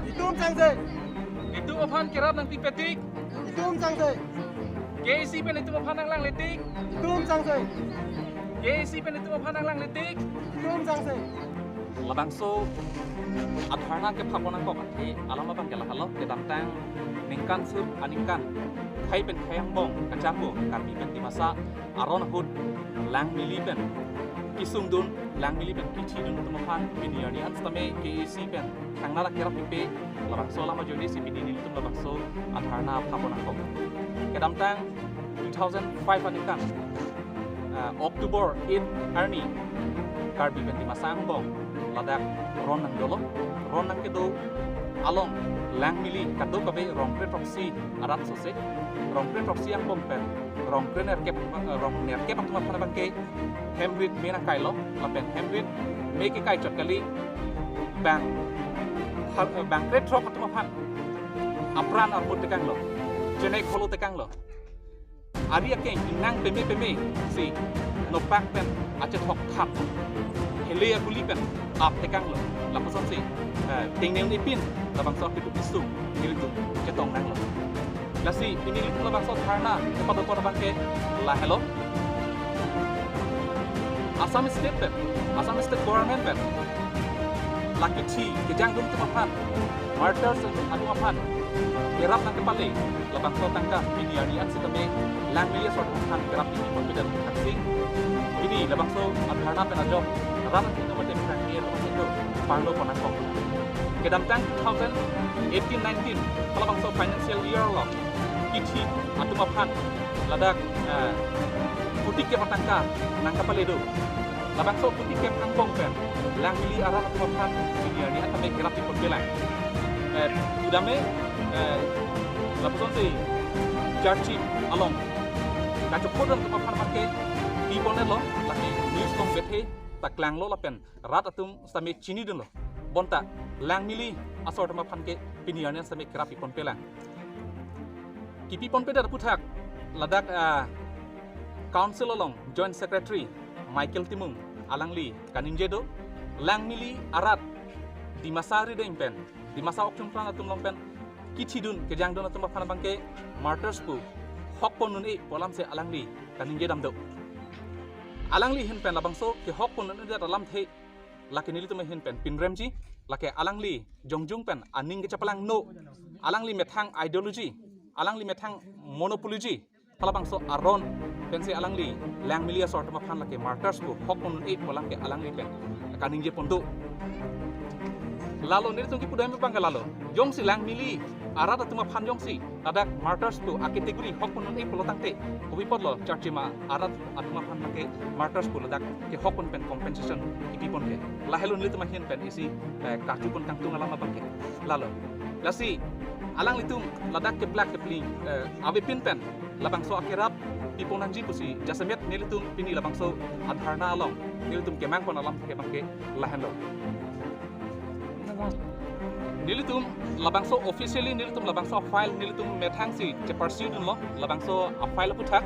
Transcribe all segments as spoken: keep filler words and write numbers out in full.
Itum changse. Itum aphan kerap nangpipetik. Itum changse. K A C pen itum aphan nanglangletik. Itum changse. K A C pen itum aphan nanglangletik. Itum changse. Labangso adharna kepha pon nangkok athe alam abang ke lahelo, kedamtang ningkan sur aningkan khei pen khei angbong kacharpo Karbi pen Dimasa aron ahut langmili pen kesungdun, langmili pen kithidun atum aphan pini arni an sitame K A C pen thangnat akerap pipe, labangso alam ajoine si pini nelitum labangso adharna apha pon nangkok. Kedamtang two thousand five aningkan, ah, October eight arni Karbi pen Dimasa angbong ladak ron nangdolo, ron nangkedo along langmili kadokave rong kre throksi arat sose, rong kre throksi angbong pen rong kre nerkep, rong nerkep atum aphan abang ke hem rit me nangkailo, lapen hem rit me kekai chot kali, bang, bang kre throk atum aphan apran armut tekanglo, chenek holo tekanglo. Ari akeng ingnang peme peme si nopak pen achethok thap, hele akuli pen ap tekanglo. Lapuson si, eh, tengneng ipin labangso kedo kesung nelitum chetong nanglo. Lasi pini nelitum labangso dharna kepadopon abang ke lahelo. Assam State pen, Assam State Government pen la kithi kejangdun atum aphan, martyrs atum aphan kerap nangkepale labangso tangka pini arni an sitame langmili asor atum aphan kerap nangkepale dan aksi. Pini labangso adharna pen ajok rat atum aphan tangka atum aphan panglo pon nangkok. Kedamtang two thousand eighteen nineteen halabangso financial year along kithi atum aphan ladak, eh, kuti kep atangka nangkepale do. Labangso kuti kep angbong pen langmili arat atum aphan pini arni an tame kerap ipon pelang. Eh, udame, eh, lapuson si charchi along kachokhodon atum aphan abang ke pipon-etlo, lake news along bethe ta klanglo lapen rat atum sitame chinidunlo. Bonta langmili asor atum aphan ke pini arni an sitame kerap ipon pelang. Kipi ponpedet aphuthak ladak, ah, Council along Joint Secretary Michael Timung alangli kaningje do, langmili arat Dimasa rideng pen, Dimasa okchungpran atum along pen kithidun kejangdun atum aphan abang ke martyrs pu hok pon un-e pu alam si alangli kaningje dam do. Alangli ahin pen labangso kehok pon un-edet alamthe lake nelitum ahin pen pinremji, lake alangli jongjung pen aning kechepalangno, alangli methang ideology, alangli methang monopolyji, halabangso aron pensi alangli langmili asor atum aphan lake martyrs pu hok pon un-e pu alam ke alangli pen kaningje pon do. Lalo nelitum kipudam abang ke lalo, jongsi langmili arat atum aphan jongsi ladak martyrs pu a-category hok pon un-e pulo tangte, kopi apotlo charchi ma arat atum aphan lake martyrs pu ladak kehok pon pen compensation kipi pon ke? Lahelo nelitum ahin pen isi, eh, karju pon kangtung alam abang ke. Lalo, lasi alanglitum ladak keplak kepling, eh, avepin pen labangso akerap pipon nangji pusi jasemet nelitum pini labangso adharna along nelitum kemang pon alam ke abang ke lahenlo. Nelitum labangso officially nelitum labangso file nelitum methang si cheparsi dunlo labangso a-file aphuthak.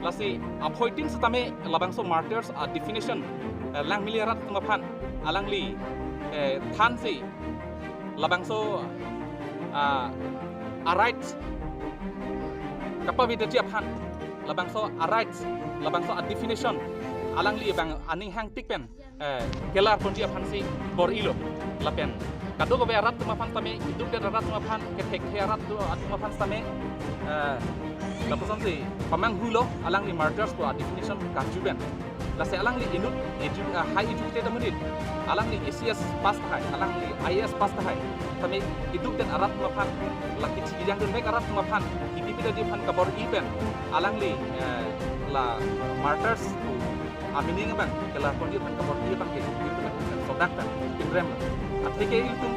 Lasi aphoitin sitame labangso martyrs a-definition, eh, langmili arat atum aphan alangli, eh, thansi labangso, ah, a-rights kapavedetji aphan, labangso a-rights, labangso a-definition alangli abang aning hangtik pen, eh, kelar ponji aphansi bor-ilo. Lapen kadokave arat atum aphan tame, keduk det arat atum aphan, kethekthe arat atum aphan tame, eh, lapuson si pamanghulo alangli martyrs pu a-definition karju pen. Lasi alangli inut edu-, ah, high educated amonit, alangli A C S pass tahai, alangli I A S pass tahai, tame keduk det arat atum aphan, lake chikijang dunvek arat atum aphan, kipi pida di aphan kabor-i pen alangli, eh, la martyrs pu a-meaning abang kelar ponji aphan kabor-i abang ke, ilitum aphan sodak pen pinrem. Atheke ilitum,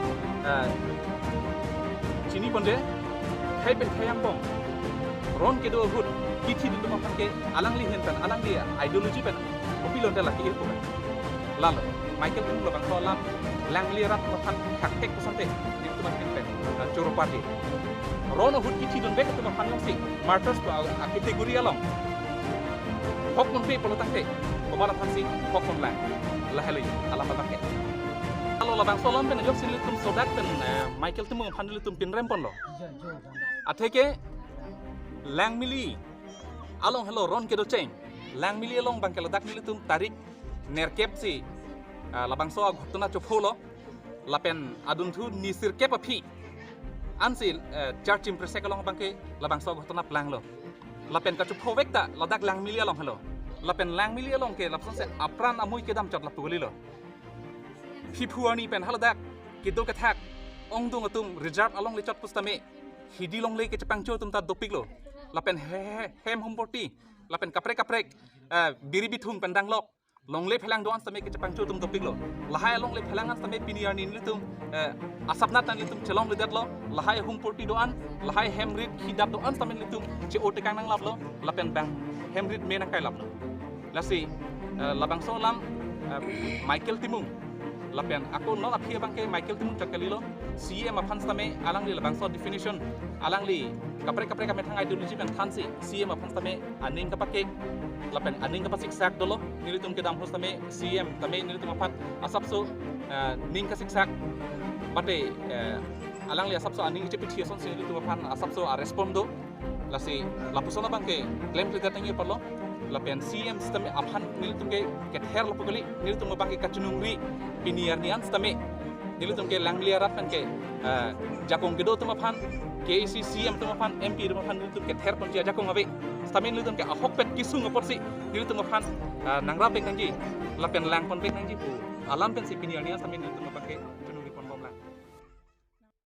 eh, chini ponde, khei pen khei angbong ron kedo ahut kithidun atum aphan ke alangli ahin pen, alangli ideology pen kopilo ante lake irpo pen. Lalo Michael Timung labangso alam langmili arat atum aphan thakthek pusonte nelitum ahin pen, eh, choro party. Ron ahut kithidunvek atum aphan jongsi martyrs pu a-category along hok ponpe pulo tangte, komat aphansi hok ponlang? Lahelo alam abang ke. Lalo Labangso alam pen ajoksi nelitum sodak pen, eh, Michael Timung aphan nelitum pinrem ponlo. Atheke Langmili along helo ron kedocheng. Langmili along abangke ladak nelitum tarik nerkep si, ah, labangso aghotona chopholo. Lapen adunthu ni sirkep aphi ansi, eh, Jarchim Pressek along abangke labangso aghotona planglo. Lapen kachophovek ta ladak Langmili along helo. Lapen Langmili along ke lapusonsi apran amui kedam chot lapu kalilo. Phiphu arni pen haladak kedo kethak ongdung atum reserve alongle chot pusitame hidi longle kechepangcho atum ta dopiklo. Lapen he, he, hem humporti, lapen kaprek kaprek, eh, biri bithung pen danglok longle phelang do-an sitame kechepangcho atum dopiklo. Lahai alongle phelang an sitame pini arni nelitum, eh, asapnat nelitum chelongledetlo. Lahai humporti do-an, lahai hem rit khidap do-an sitame nelitum che-o tekang nanglaplo. Lapen bang hem rit me nangkailaplo. Lasi, eh, labangso alam, eh, Michael Timung. Lapen ako non aphi abangke Michael Timung chot kalilo. C M aphan sitame alangli labangso definition, alangli kaprek kaprek amethang ideology pen thansi C M aphan sitame aning kapakek, lapen aning kapasiksak dolo. Nelitum kedam hus tame C M tame nelitum aphan asapso, eh, ning kasiksak, pate, eh, alangli asapso aning chepithi asonsi nelitum aphan asapso a-respond do. Lasi lapuson abangke klemkledet nangji apotlo. Lapen C M sitame aphan nelitum ke kether lapu kali, nelitum abangke kachiningri pini arni an sitame nelitum ke Langmili arat pen ke, eh, jakong kedo atum aphan, K A C C M atum aphan, M P atum aphan nelitum kether ponji ajakong ave. Sitame nelitum ke ahokpet kesung apotsi nelitum aphan, eh, nangrap vek nangji, lapen lang pon vek nangji pu alam pensi pini arni an sitame nelitum abangke